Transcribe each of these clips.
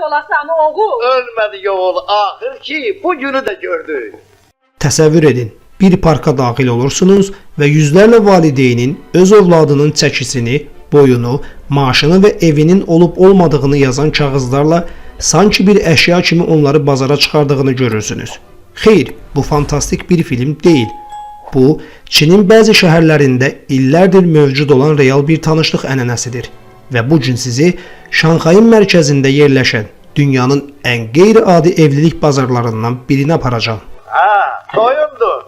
olasan oğul. Ölmədi oğul, axır ki bu günü də gördü. Təsəvvür edin, bir parka daxil olursunuz və yüzlərlə valideynin öz övladının çəkisini, boyunu, maaşını və evinin olub olmadığını yazan kağızlarla sanki bir əşya kimi onları bazara çıxardığını görürsünüz. Xeyr, bu fantastik bir film deyil. Bu, Çinin bəzi şəhərlərində illərdir mövcud olan real bir tanışlıq ənənəsidir və bu gün sizi Şanxayın mərkəzində yerləşən dünyanın ən qeyri-adi evlilik bazarlarından birinə aparacağam. Ha, toyundur.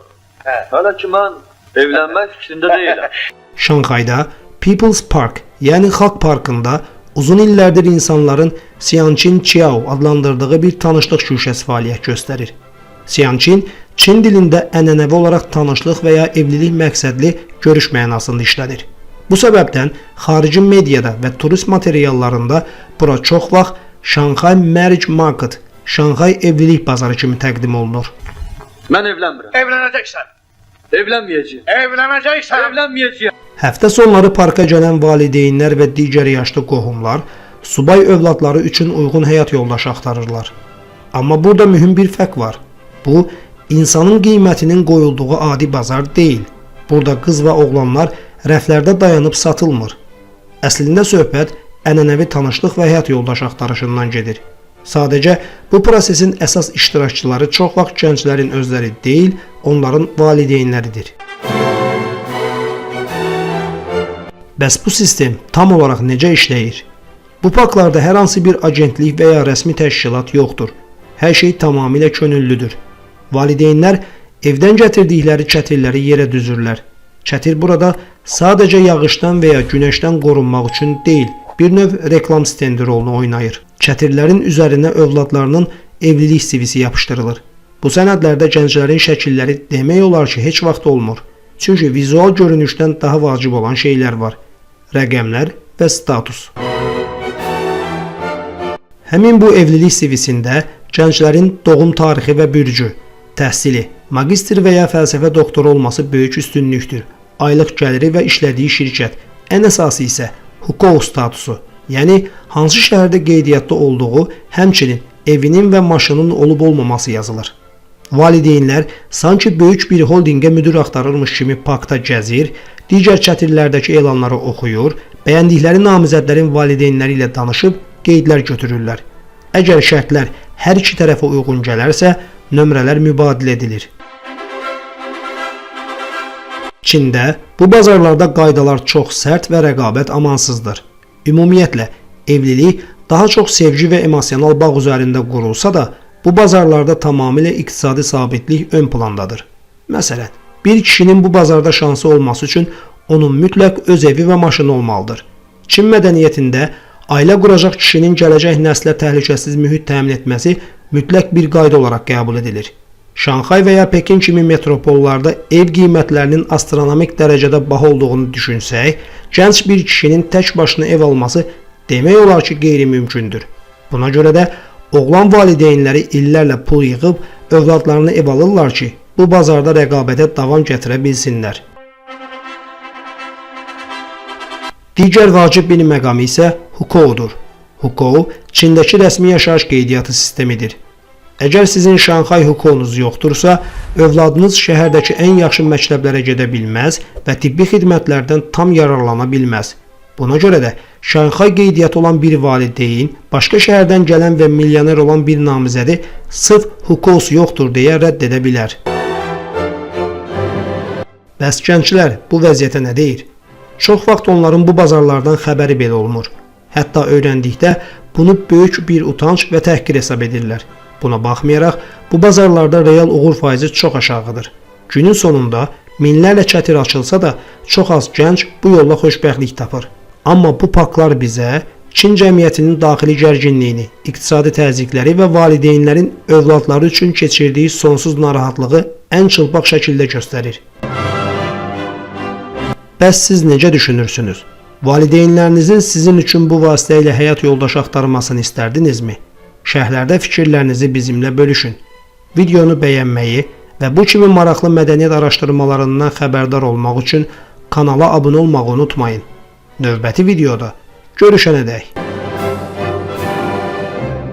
Hə. Hələ ki mən evlənmək fikrində deyiləm. Şanxayda People's Park, yəni Xalq Parkında uzun illərdir insanların Xianqin Qiao adlandırdığı bir tanışlıq güşəsi fəaliyyət göstərir. Xianqin Çin dilində ənənəvi olaraq tanışlıq və ya evlilik məqsədli görüş mənasında işlənir. Bu səbəbdən xarici mediada və turist materiallarında bura çox vaxt Şanxay Marriage Market, Şanxay evlilik bazarı kimi təqdim olunur. Mən evlənmirəm. Evlənəcəksən. Evlənməyəcəyəm. Evlənəcəksən. Evlənməyəcəyəm. Həftə sonları parka gələn valideynlər və digər yaşlı qohumlar subay övladları üçün uyğun həyat yoldaşı axtarırlar. Amma burada mühüm bir fərq var. Bu, insanın qiymətinin qoyulduğu adi bazar deyil. Burada qız və oğlanlar rəflərdə dayanıb satılmır. Əslində söhbət ənənəvi tanışlıq və həyat yoldaşı axtarışından gedir. Sadəcə bu prosesin əsas iştirakçıları çox vaxt gənclərin özləri deyil, onların valideynləridir. Bəs bu sistem tam olaraq necə işləyir? Bu parklarda hər hansı bir agentlik və ya rəsmi təşkilat yoxdur. Hər şey tamamilə könüllüdür. Valideynlər evdən gətirdikləri çətirləri yerə düzürlər. Çətir burada sadəcə yağışdan və ya günəşdən qorunmaq üçün deyil, bir növ reklam stendi rolunu oynayır. Çətirlərin üzərinə övladlarının evlilik CV'si yapışdırılır. Bu sənədlərdə gənclərin şəkilləri demək olar ki, heç vaxt olmur. Çünki vizual görünüşdən daha vacib olan şeylər var. Rəqəmlər və status. Həmin bu evlilik CV'sində gənclərin doğum tarixi və bürcü, təhsili, magistr və ya fəlsəfə doktoru olması böyük üstünlükdür. Aylıq gəliri və işlədiyi şirkət, ən əsası isə huquq statusu, yəni hansı şəhərdə qeydiyyatda olduğu, həmçinin evinin və maşının olub-olmaması yazılır. Valideynlər sanki böyük bir holdinqə müdir axtarırmış kimi parkda gəzir, digər çətirlərdəki elanları oxuyur, bəyəndikləri namizədlərin valideynləri ilə danışıb qeydlər götürürlər. Əgər şərtlər hər iki tərəfə uyğun gələrsə, nömrələr mübadilə edilir. Çində bu bazarlarda qaydalar çox sərt və rəqabət amansızdır. Ümumiyyətlə, evlilik daha çox sevgi və emosional bağ üzərində qurulsa da, bu bazarlarda tamamilə iqtisadi sabitlik ön plandadır. Məsələn, bir kişinin bu bazarda şansı olması üçün onun mütləq öz evi və maşını olmalıdır. Çin mədəniyyətində ailə quracaq kişinin gələcək nəslə təhlükəsiz mühit təmin etməsi mütləq bir qayda olaraq qəbul edilir. Şanxay və ya Pekin kimi metropollarda ev qiymətlərinin astronomik dərəcədə baha olduğunu düşünsək, gənc bir kişinin tək başına ev alması demək olar ki, qeyri-mümkündür. Buna görə də oğlan valideynləri illərlə pul yığıb övladlarını ev alırlar ki, bu bazarda rəqabətə davam gətirə bilsinlər. Digər vacib bir məqam isə huquqdur. Huquq Çindəki rəsmi yaşayış qeydiyyatı sistemidir. Əgər sizin Şanxay huququnuz yoxdursa, övladınız şəhərdəki ən yaxşı məktəblərə gedə bilməz və tibbi xidmətlərdən tam yararlana bilməz. Buna görə də Şanxay qeydiyyatı olan bir valideyn başqa şəhərdən gələn və milyoner olan bir namizədi sırf huququ yoxdur deyə rədd edə bilər. Bəs gənclər bu vəziyyətə nə deyir? Çox vaxt onların bu bazarlardan xəbəri belə olmur. Hətta öyrəndikdə bunu böyük bir utanc və təhqir hesab edirlər. Buna baxmayaraq, bu bazarlarda real uğur faizi çox aşağıdır. Günün sonunda minlərlə çətir açılsa da, çox az gənc bu yolla xoşbəxtlik tapır. Amma bu parklar bizə Çin cəmiyyətinin daxili gərginliyini, iqtisadi təzyiqləri və valideynlərin övladları üçün keçirdiyi sonsuz narahatlığı ən çılpaq şəkildə göstərir. Bəs siz necə düşünürsünüz? Valideynlərinizin sizin üçün bu vasitə ilə həyat yoldaşı axtarmasını istərdinizmi? Şərhlərdə fikirlərinizi bizimlə bölüşün. Videonu bəyənməyi və bu kimi maraqlı mədəniyyət araşdırmalarından xəbərdar olmaq üçün kanala abunə olmağı unutmayın. Növbəti videoda görüşənədək.